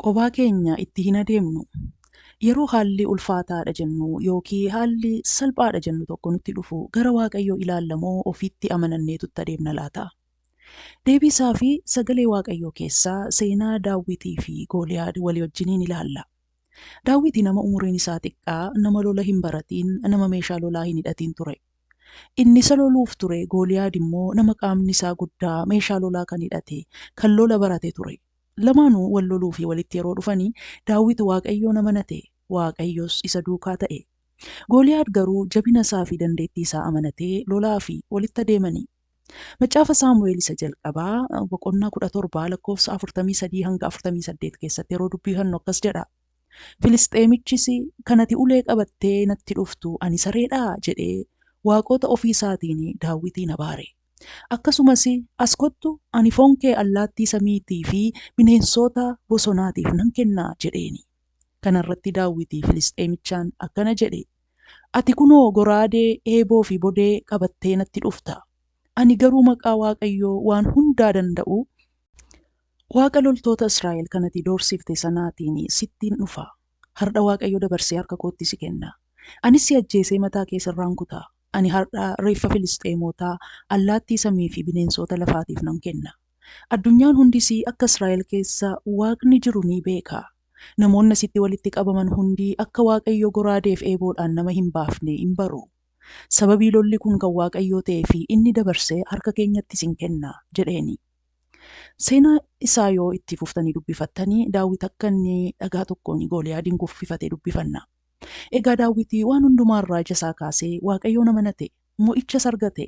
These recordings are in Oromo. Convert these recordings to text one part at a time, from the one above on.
Qobaa keenya itti hin adeemnu. Yeroo haalli ulfaataadha jennu yookiin haalli salphaadha jennu tokko nutti dhufu gara Waaqayyoo ilaalla moo ofitti amananneetutti adeemna laata? Deebii isaa fi sagalee Waaqayyoo keessaa seenaa Daawwitii fi Gooliyaad walii wajjiniin ilaalla. Daawwiti nama umuriin isaa xiqqaa, nama lola hin baratiin, nama meeshaa lolaa hin hidhatiin ture. Inni isa loluuf ture Gooliyaad immoo nama qaamni isaa guddaa, meeshaa lolaa kan hidhate, kan lola barate ture. Lamaanuu wal loluu fi walitti yeroo dhufanii Daawit Waaqayyoon amanate, Waaqayyos isa duukaa ta'e. Gooliyaad garuu jabina isaa fi dandeettii isaa amanatee lolaa fi walitti adeemanii. Macaafa Saamu'eel isa jalqabaa boqonnaa 17 lakkoofsa 43 hanga 48 keessatti yeroo dubbifannu akkas jedha. Filisxeemichis kan ati ulee qabattee natti dhuftu ani sareedhaa jedhee waaqota ofii isaatiin Daawwitiin abaare. Akkasumas as kottu ani foon kee allaattii samiitii fi bineensota bosonaatiif nan kenna jedheeni. Kanarratti Daawwitii Filisxeemichaan akkana jedhe. Ati kunoo goraadee, eeboo fi bodee qabattee natti dhufta. Ani garuu maqaa Waaqayyoo waan hundaa danda'u Waaqa loltoota Israa'el kanati doorsifte sanaatiin sittiin dhufa. Har'a Waaqayyo dabarsee harka kootti si kenna. Anis si ajjeesee mataa kee sirraan kuta. Ani har'a reeffa Filisxeemotaa allaattii samii fi bineensota lafaatiif nan kenna. Addunyaan hundis akka Israa'el keessa Waaqni jiru ni beeka. Namoonni asitti walitti qabaman hundi akka Waaqayyo goraadeef eeboodhaan nama hin baafne hin baru. Sababii lolli kun kan Waaqayyoo ta'ee fi inni dabarsee harka keenyatti isin kenna jedheeni. Seenaa isaa yoo itti fuftanii dubbifattanii Daawit akka inni dhagaa tokkoon Gooliyaadiin kuffifate dubbifanna. Egaa Daawit waan hundumaarraa ija isaa kaasee Waaqayyoon amanate, mo'ichas argate.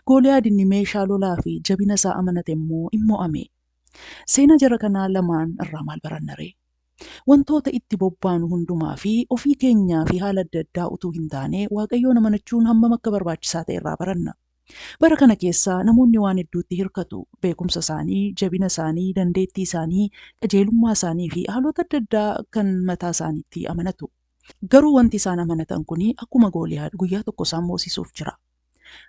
Gooliyaad inni meeshaa lolaa fi jabina isaa amanate immoo hin mo'ame. Seenaa jara kanaa lamaan irraa maal baranna ree? Wantoota itti bobbaanu hundumaa fi ofii keenyaa fi haala adda addaa utuu hin taane Waaqayyoon amanachuun hammam akka barbaachisaa ta'e irraa baranna. Bara kana keessa namoonni waan hedduutti hirkatu. Beekumsa isaanii, jabina isaanii, dandeettii isaanii, qajeelummaa isaanii fi haalota adda addaa kan mataa isaaniitti amanatu. Garuu wanti isaan amanatan kun akkuma Gooliyaad guyyaa tokko isaan moosisuuf jira.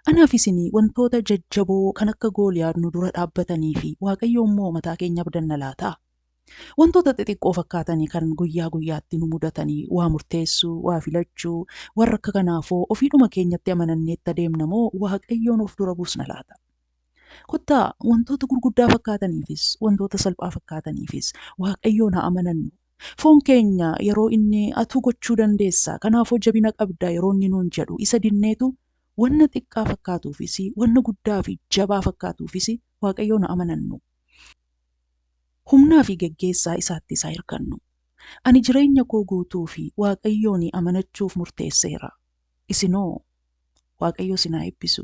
Anaaf isin wantoota jajjaboo kan akka Gooliyaad nu dura dhaabbatanii fi Waaqayyo immoo mataa keenya abdanna laata? Wantoota xixiqqoo fakkaatanii kan guyyaa guyyaatti nu mudatanii waa murteessuu, waa filachuu, warra akka kanaafoo ofiidhuma keenyatti amananneetti adeemna moo Waaqayyoon of dura buusna laata? Kottaa wantoota gurguddaa fakkaataniifis, wantoota salphaa fakkaataniifis Waaqayyoon haa amanannu. Foon keenya yeroo inni atuu gochuu dandeessa, kanaafoo jabina qabda yeroo inni nuun jedhu isa dinneetu wanna xiqqaa fakkaatuufis, wanna guddaa fi jabaa fakkaatuufis Waaqayyoon haa amanannu. Humnaa fi geggeessaa isaatti isaa hirkannu. Ani jireenya koo guutuu fi Waaqayyoon amanachuuf murteesseera. Isinoo Waaqayyo isin haa eebbisu.